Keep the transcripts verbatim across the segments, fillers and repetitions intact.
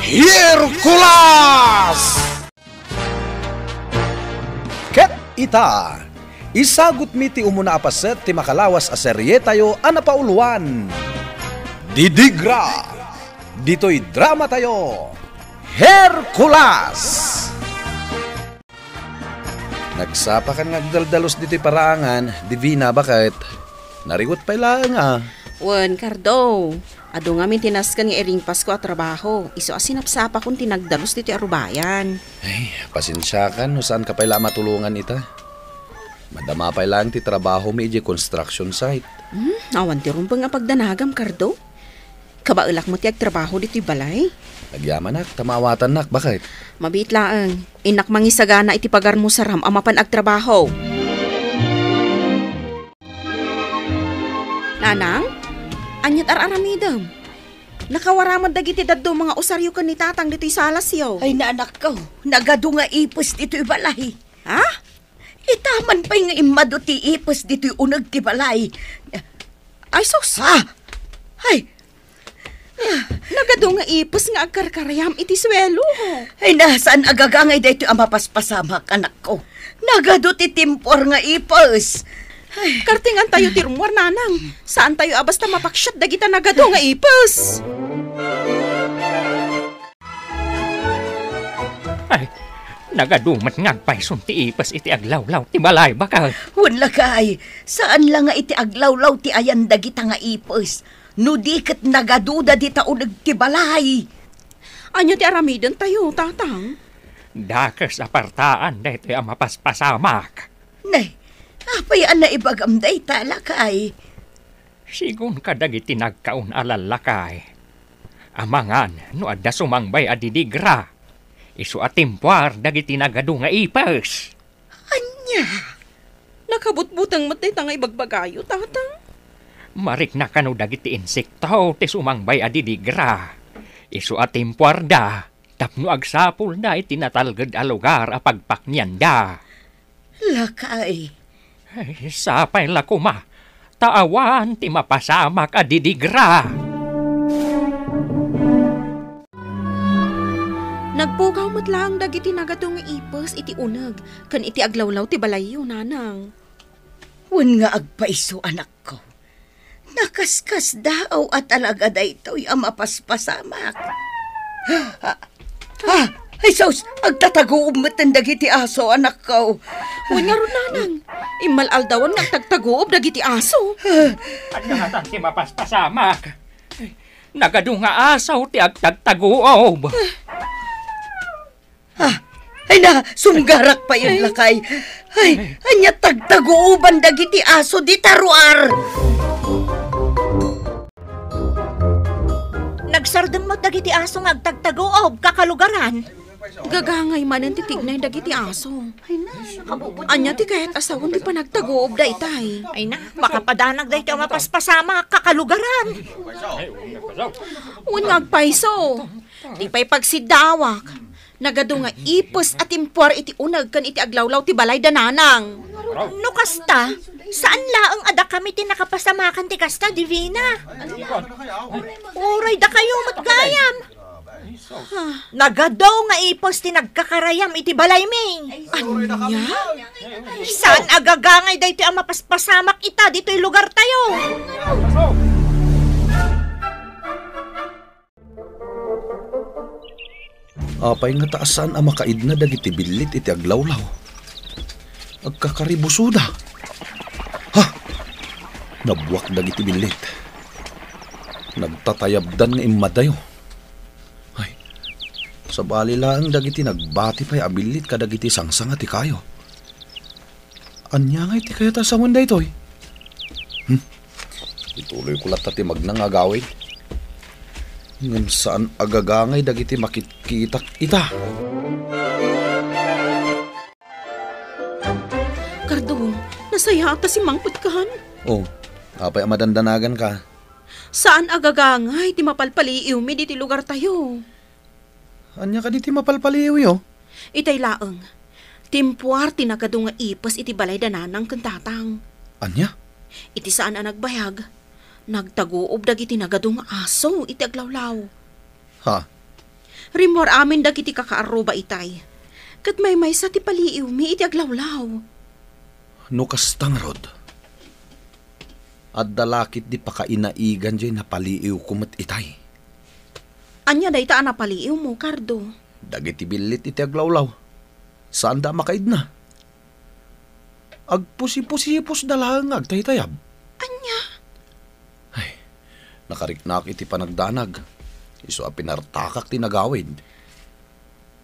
Hercules! Ket ita, isagutmi ti umuna a paset ti makalawas a serietayo a napauluan, Didigra. Ditoy dramatayo, Hercules! Nagsapakan nga agdaldalos ditoy paraangan, Divina, baket? Nariwet pay laeng a. Wen, Cardo, adu ngamin ti nasken nga iringpasko a trabaho, isu a sinapsapakon ti nagdalus ditoy arubayan. Ay, pasensiakan no saanka pay la a matulongan ita. Madama pay laeng ti trabahomi idiay construction site. Hmm, awan ti rumbeng a pagdanagam, Cardo. Kabaelak met ti agtrabaho ditoy balay. Agyamanak, ta maawatannak, baket? Mabiit laeng. Innak mangisagana iti pagarmo saram a mapan agtrabaho. Nanang, aniat ar-aramidem? Nakawara met dagiti dadduma nga usario ken ni Tatang ditoy salasyo. Ay, naanakko, nagadu nga ipes ditoy balay. Ha? Ita man pay nga immadu ti ipes ditoy uneg ti balay. Ay, sus! Ha? Ay! Nagadu nga ipes nga agkarkarayam iti suelo. Ay na, saan agagangay daytoy a mapaspasamak, anakko? Nagadu ti timpuar nga ipes. Ay. Kartingantayo ti rummuar, Nanang. Saantayo a basta mapaksiat dagita nagadu nga ipes. Ay, nagadu met nga agpayson ti ipes iti aglawlaw ti balay, baket? Wen, lakay, saan la nga iti aglawlaw ti ayan dagita nga ipes, no di ket nagaduda dita uneg ti balay. Ania ti aramidentayo, Tatang? Dakes a partaan daytoy a mapaspasamak. Nay, apay a naibagam dayta, lakay? Sigun kadagiti nagkaon a lallakay, amangan no adda sumangbay a didigra, isu a timpuar dagiti nagadu nga ipes. Ania? Nakabutbuteng met dayta nga ibagbagayo, Tatang? Marikna kano dagiti insekto ti sumangbay a didigra, isu a timpuarda tapno agsapulda iti natalged a lugar a pagpaknianda. Lakay. Ay, sapay la koma, ta awan ti mapasamak a didigra. Nagpukaw met laeng dagiti nagadu nga ipes iti uneg ken iti aglawlaw ti balayyo, Nanang. Wen nga agpayso, anakko. Nakaskasdaaw a talaga daytoy a mapaspasamak. Ah, ah, ay sus, agtataguob metten dagiti aso, anakko. Wen ngarud, Nanang, immal-aldawan nga agtagtaguob dagiti aso. Adda ngatan ti mapaspasamak. Nagadu nga aso ti agtagtaguob. Ah, ay na, sumgarak pay, lakay. Ay, ania tagtaguoban dagiti aso dita ruar? Nagsardeng met dagiti aso nga agtagtaguob, kakalugaran. Gagangay manen ti tignay dagiti aso. Ania ti kayat a sawen ti panagtaguob daytay? Ay na, makapadanag daytoy a mapaspasamak, kakalugaran. Wen nga agpayso. Di pay pagsiddaawak. Nagadu nga ipes a timpuar iti uneg ken iti aglawlaw ti balay da Nanang. No kasta, saan laeng a dakami ti nakapasamakan ti kasta, Divina. Uray dakayo met gayam. Nagadu nga ipes ti nagkakarayam iti balaymi. Ania? Saan a gagangay daytoy a mapaspasamak ita ditoy lugartayo? Apay ngata a saan a makaidna dagiti billit iti aglawlaw? Agkakaribusoda. Ha! Nabbuak dagiti billit. Nagtatayabdan nga immadayo. Ay, sabali laeng dagiti nagbati pay a billit kadagiti sangsanga ti kayo. Ania ngay ti kayat a sawen daytoy? Hmm? Ituloy ko latta ti magna nga agawid. Ngem saan a gagangay dagiti makitkitak ita. Cardo, nasayaat ta simmangpetkan. Oh, apay a madandanaganka? Saan a gagangay ti mapalpaliiwmi diti lugartayo. Ania kadi ti mapalpaliiwyo? Itay laeng, timpuar ti nagadu nga ipes iti balay da Nanang ken Tatang. Ania? Iti saan a nagbayag, nagtaguob dagiti nagadu nga aso iti aglawlaw. Ha? Rimmuar amin dagiti kakaarruba itay. Ket maymaysa ti paliiwmi iti aglawlaw. No kasta ngarud, adda la ketdi pakainaigan jay napaliiwko met itay. Ania dayta a napaliiwmo, Cardo? Dagiti billit iti aglawlaw. Saanda a makaidna. Agpusipusiposda laeng nga agtaytayab. Ania? Ay, nakariknaak iti panagdanag. Isu a pinartakak ti nagawid.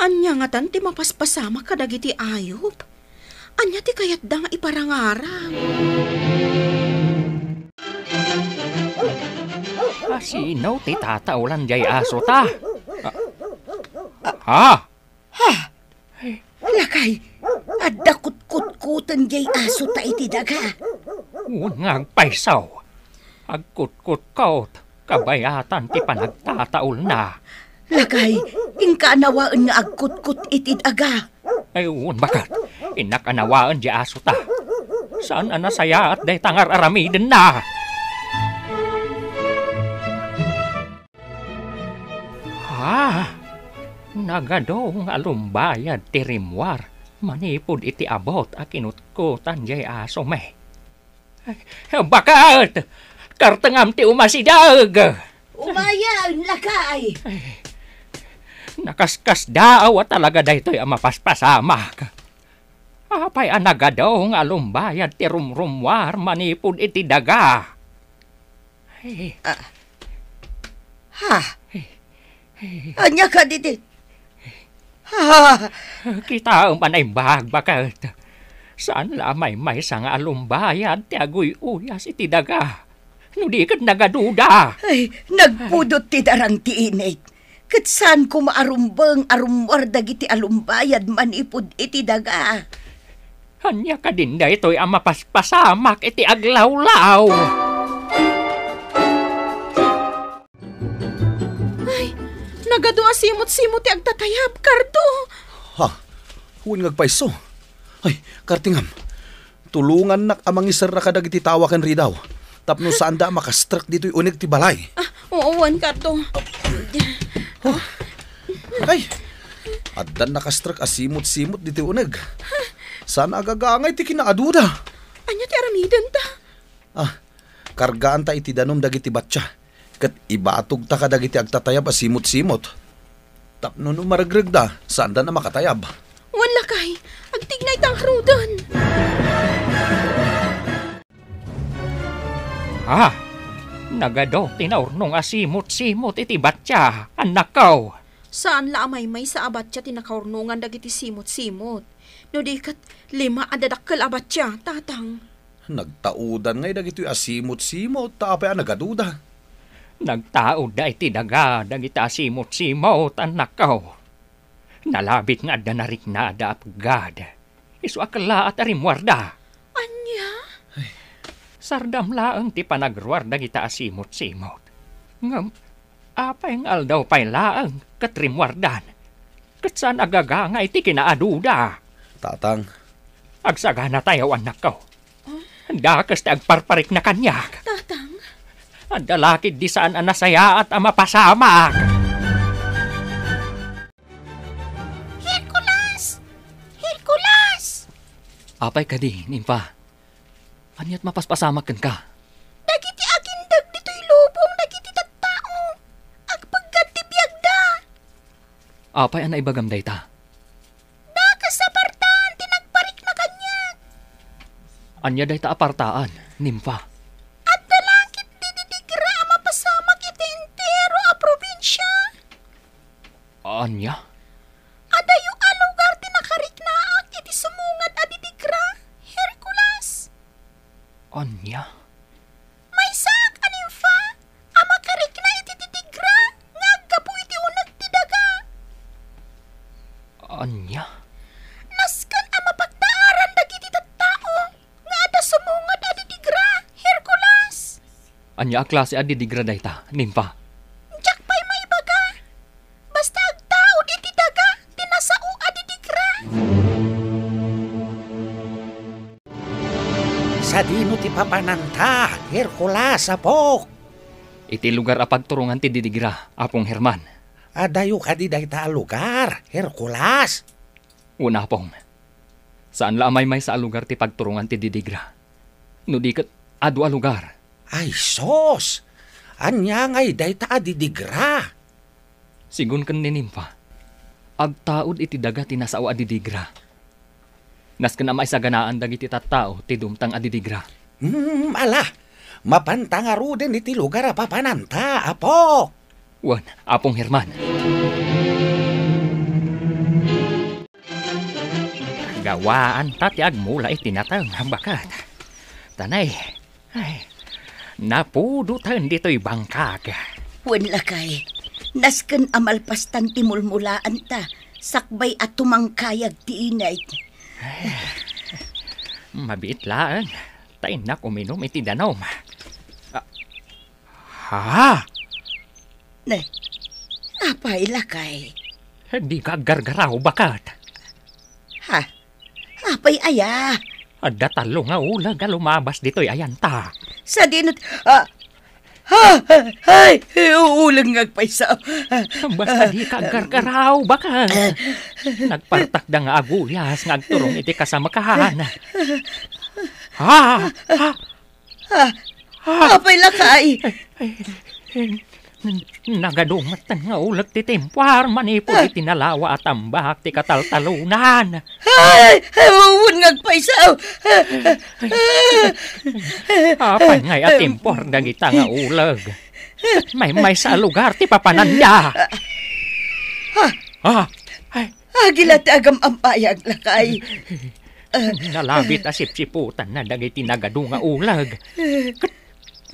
Ania ngatan ti mapaspasamak kadagiti ayup? Ania ti kayatda nga iparangarang? A, sino ti tataolan jay aso ta? A, ha? Ha? Lakay, adda kutkutkoten jay aso ta iti daga. Wen nga agpayso. Agkutkutkot, kabayatan ti panagtataolna. Lakay, inka anawaen nga agkutkot iti daga. Ay, wen, baket. Innak anawaen jay aso ta. Saan a nasayaat dayta nga ar-aramidenna. Ah, nagadu nga alumbayad ti rimmuar manipud iti abut a kinutkotan jay asomi. Ay, baket! Kartengam ti umasideg! Umayen, lakay! Ay, nakaskasdaaw a talaga daytoy a mapaspasamak. Apay a nagadu nga alumbayad ti rumrummuar manipud iti daga? Ay. Ah. Ha? Ay. Ania kadi ti? Ha? Kitaem a naimbag, baket. Saan la a maymaysa nga alumbayad ti aguy-uyas iti daga. No di ket nagaduda. Ay, nagpudot ti darang ti init. Ket saan koma a rumbeng a rummuar dagiti alumbayad manipud iti daga. Ania kadin daytoy a mapaspasamak iti aglawlaw? Ay, nagadu a simot-simot ti agtatayab, Cardo! Ha? Wen nga agpayso? Ay, kartengam. Tulongannak a mangiserra kadagiti tawa ken ridaw tapno saanda a makastrek ditoy uneg ti balay. Ah, oo, wen, Cardo. Ay, addan nakastrek a simot-simot ditoy uneg. Saan a agagangay ti kinaaduda. Ania ti aramidenta? Ah, kargaanta iti danum dagiti batsia, ket ibatogta kadagiti agtatayab a simot-simot. Tapno no maregregda, saanda a makatayab. Wen, lakay, agtignayta ngaruden. Ah, nagadu ti naurnong a simot-simot iti batsia, annakko. Saan la a maymaysa a batsia ti nakaurnongan dagiti simot-simot. No di ket lima a dadakkel a batsia, tatang. Nagtaudan ngay dagitoy a simot-simot ta apay a nagaduda? Nagtaudda iti daga dagita a simot-simot, annakko. Nalabit nga adda nariknada a peggad. Isu a kellaat a rimmuarda. Ania? Sardam laeng ti panagruar dagita a simot-simot. Ngem apay nga aldaw pay laeng ket rimmuardan? Ket saan a gagangay ti kinaaduda. Tatang. Agsaganatayo, annakko. Dakes ti agparparikna kaniak. Tatang. Adda la ketdi saan a nasayaat a mapasamak. Hercules! Hercules! Apay kadi, Nimfa? Ania't mapaspasamak kenka? Dagiti agindeg ditoy lubong dagiti tattao. Agpeggad ti biagda. Apay a naibagam dayta? Dakes a partaan ti nagparikna kaniak. Ania dayta a partaan, Nimfa? Adda la ketdi didigra a mapasamak iti entero a probinsia. Ania? Adayo a lugar ti nakariknaak iti sumungad a didigra, Hercules. Ania? Maysaak a nimfa a makarikna iti didigra nga aggapu iti uneg ti daga. Ania? Nasken a mapagdaaran dagiti tattao nga adda sumungad a didigra, Hercules. Ania a klase a didigra dayta, Nimfa? Diak pay maibaga. Basta agtaud iti daga ti nasao a didigra. Sadino ti papananta, Hercules, apok? Iti lugar a pagturongan ti didigra, Apong Herman. Adayo kadi dayta a lugar, Hercules? Wen, Apong. Saan la a maymaysa a lugar ti pagturongan ti didigra. No di ket adu a lugar. Ay, sus! Ania ngay dayta a didigra? Sigun ken ni Nimfa, agtaud iti daga ti nasao a didigra. Nasken a maisaganaan dagiti tattao ti dumtang a didigra. Hmm, ala, mapanta ngaruden iti lugar a papananta, Apo. Wen, Apong Herman. Gawaanta ti agmula iti nateng, baket. Tanay, ay, napudoten ditoy bangkag. Wen, lakay, nasken a malpastan ti mulmulaanta, sakbay a tumangkayag ti init. Ay, mabiit laeng, ta innak uminum iti danum. Ah, ha? Ne, apay, lakay? Dika aggargaraw, baket. Ha? Apay aya? Adda tallo nga uleg a lumabas ditoy ayanta. Sadino, ah, ha? Ay, uleg nga agpayso. Basta dika aggargaraw, baket. Nagpartakda nga aguyas nga agturong iti kasamekan. Ha? Ha? Ah, apay, lakay? Ay, ay, ay, n-, nagadu metten nga uleg ti timpuar manipud Ah. iti nalawa a tambak ti kataltalonan. Ay, ay, wen nga agpayso. Apay ngay a timpuar dagita nga uleg? Maymaysa a lugar ti papananda. Ah. Ah, ay, Agila ti agam-ampayag, lakay. Nalabit a sipsiputanna dagiti nagadu nga uleg. Ket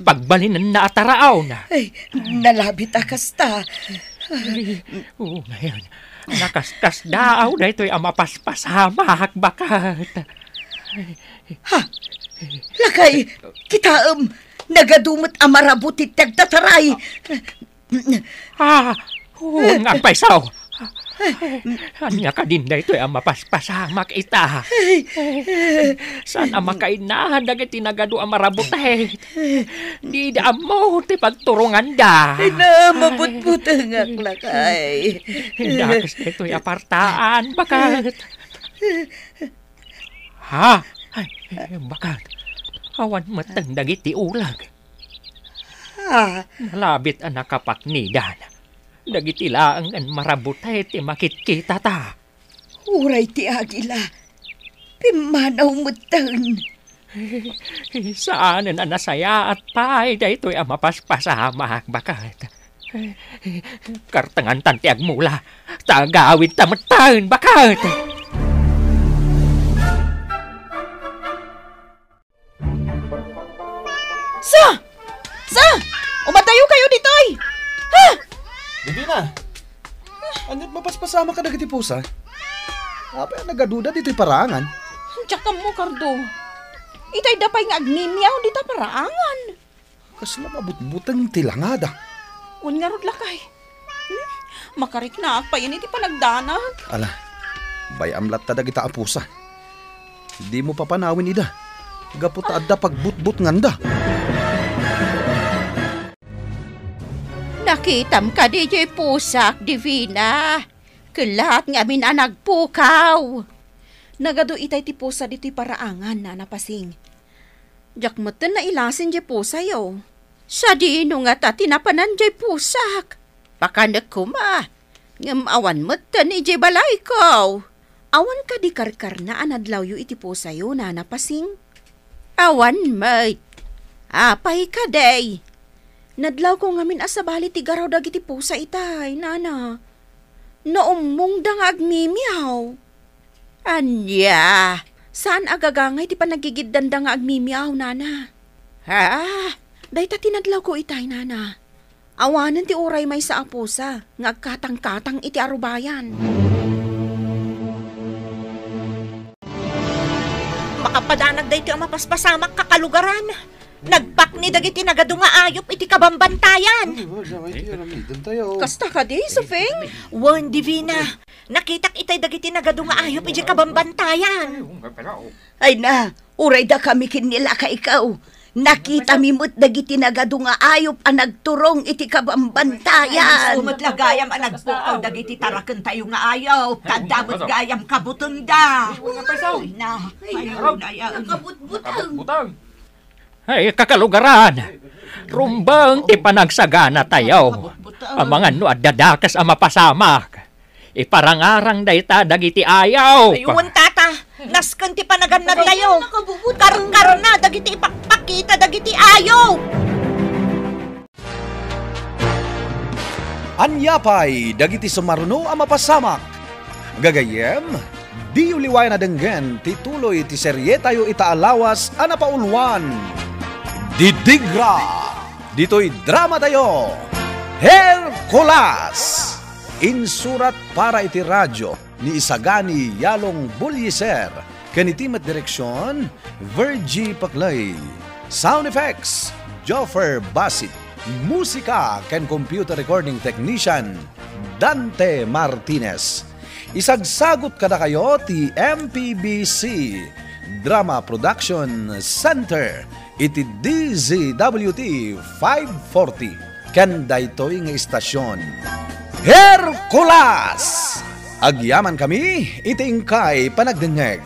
pagbalinenna a taraon. Ay, nalabit a kasta. Ay, o, ngayon, nakaskasdaaw daytoy a mapaspasamak, baket. Ha? Lakay, kitaem, nagadu met a marabut ti agtataray. Ah, wen nga agpayso. Ania kadin daytoy a mapaspasamak ita? Saan a makainna dagiti nagadu a marabut, eh? Dida ammo ti pagturonganda. Ay na, mabutbutengak, lakay. Dakes daytoy a partaan, baket. Ha? Ay, baket. Awan metten dagiti uleg. Ah. Nalabit a nakapaknidan. Dagiti laeng nga marabut ti makitkitata. Uray ti agila, pimmanaw metten. Saanen a nasayaat pay daytoy a mapaspasamak, baket. Kartengantan ti agmula, ta agawidta metten, baket. Sa! Sa! Umadayo kayo ditoy! Ha? Divina! Ania't mapaspasamak kadagiti pusa? Apay a nagaduda ditoy paraangan? Diak ammo, Cardo. Itay da pay nga agmimiaw dita paraangan. Kasla mabutbuteng ti langada. Wen ngarud, lakay. Hmm? Makariknaak payen iti panagdanag. Ala, bay-am latta dagita a pusa. Dimo papanawen ida, gapu ta adda pagbutbutnganda. Nakitam kadi diay pusak, Divina? Kellat nga amin a nagpukaw. Nagadu itay ti pusa ditoy paraangan, Nana Pasing. Diak metten nailasin diay pusayo. Sadino ngata ti napanan diay pusak? Pakanek koma, ngem awan metten idiay balayko. Awan kadi karkarna a nadlawyo iti pusayo, Nana Pasing? Awan met. Apay kadi? Nadlawko ngamin a sabali ti garaw dagiti pusa itay, Nana. Naummongda nga agmimiaw. Ania? Saan a gagangay ti panaggigiddanda nga agmimiaw, Nana? Ha? Dayta ti nadlawko itay, Nana. Awanen ti uray maysa a pusa nga agkatangkatang iti arubayan. Makapadanag daytoy a mapaspasamak kakalugaran. Nagpakni dagiti nagadu nga ayup iti kabambantayan. Kasta kadi, Sufing? Wen, Divina. Nakitak itay dagiti nagadu nga ayup iti kabambantayan. Ay na, uray dakami ken ni lakayko. Nakitami met dagiti nagadu nga ayup a nagturong iti kabambantayan. Isu met la gayam a nagpukaw dagiti tarakentayo nga ayup. Tadda met gayam kabutengda. Ay na, ay na, ay na. Nakabutbutang. Ay, kakalugaran, rumbeng ti panagsaganatayo. Amangan no adda dakes a mapasamak, iparangarang dayta dagiti ayup. Ay, wen, tata, nasken ti panagannadtayo. Karkarna dagiti ipakpakita dagiti ayup. Ania pay dagiti sumaruno a mapasamak? Gagayyem, diyo liwayan a denggen ti tuloy ti serietayo ita a lawas a napauluan. Didigra! Ditoy dramatayo, Hercules! Insurat para iti radio ni Isagani Yalong Bulliser, ken iti met direksion, Virgie Paclay. Sound effects, Joffer Basit. Musika ken computer recording technician, Dante Martinez. Isagsagut kadakayo ti M P B C Drama Production Center iti D Z W T five forty ken daytoy nga istasion. Hercules! Agyamankami iti inkay panagdengngeg.